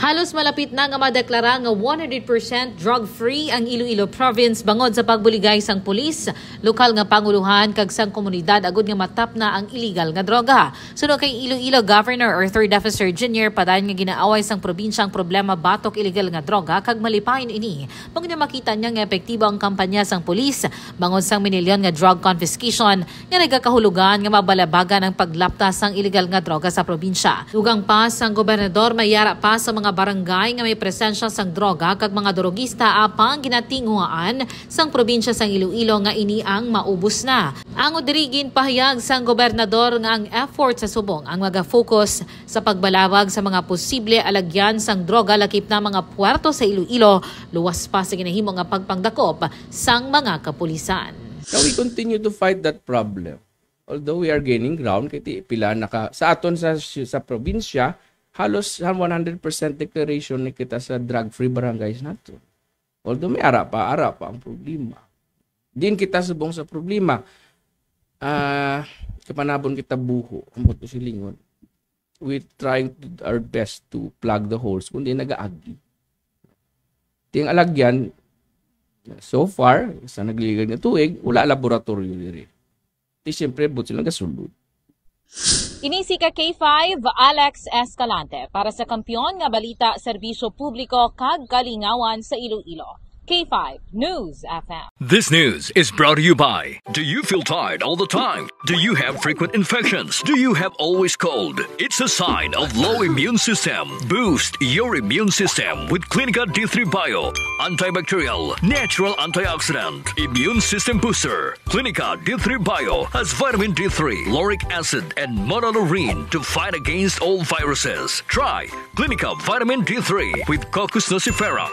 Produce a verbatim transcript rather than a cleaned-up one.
Halos malapit na nga madeklara nga one hundred percent drug-free ang Iloilo Province bangod sa pagbuligay sang pulis, lokal nga panguluhan, kag sang komunidad agud nga matapna ang illegal nga droga. Suno kay Iloilo Governor Arthur Defensor Junior, padayon nga ginaaway sang probinsya ang problema batok illegal nga droga, kag malipayon ini bangod nga makita niya nga epektibo ang kampanya sang pulis bangod sang minilyon nga drug confiscation nga nagakahulugan nga mabalabagan ang paglapta sang illegal nga droga sa probinsya. Dugang pa sang gobernador, may ara pa sa mga barangay nga may presensya sang droga kag mga drogista, apang ginatinguhaan sang probinsya sang Iloilo nga ini ang maubos na. Ang diri, ginpahayag sang gobernador nga ang effort sa subong ang maga-focus sa pagbalawag sa mga posible alagyan sang droga lakip na mga puerto sa Iloilo, luwas pa sa ginahimo nga pagpangdakop sang mga kapulisan. Now we continue to fight that problem. Although we are gaining ground, kay ti pila na ka, sa aton sa, sa probinsya, halos sa one hundred percent declaration ni kita sa drug-free barangays nato. Although may ara pa, ara pa ang problema. Din kita subong sa problema. Ah, kapanabon kita buho, ang buto silingon. We trying to, our best to plug the holes, kundi nagaagi. Ting alagyan, so far, sa nagligad nga tuig, wala laboratory diri. Di siyempre, but sila gasulod. Ini si ka K five, Alex Escalante, para sa Kampiyon nga Balita, Serbisyo Publiko, kag Kalingawan sa Iloilo. K five News F M. This news is brought to you by. Do you feel tired all the time? Do you have frequent infections? Do you have always cold? It's a sign of low immune system. Boost your immune system with Clinica D three Bio. Antibacterial, natural antioxidant, immune system booster. Clinica D three Bio has vitamin D three, lauric acid, and monolaurin to fight against all viruses. Try Clinica Vitamin D three with Cocos nucifera.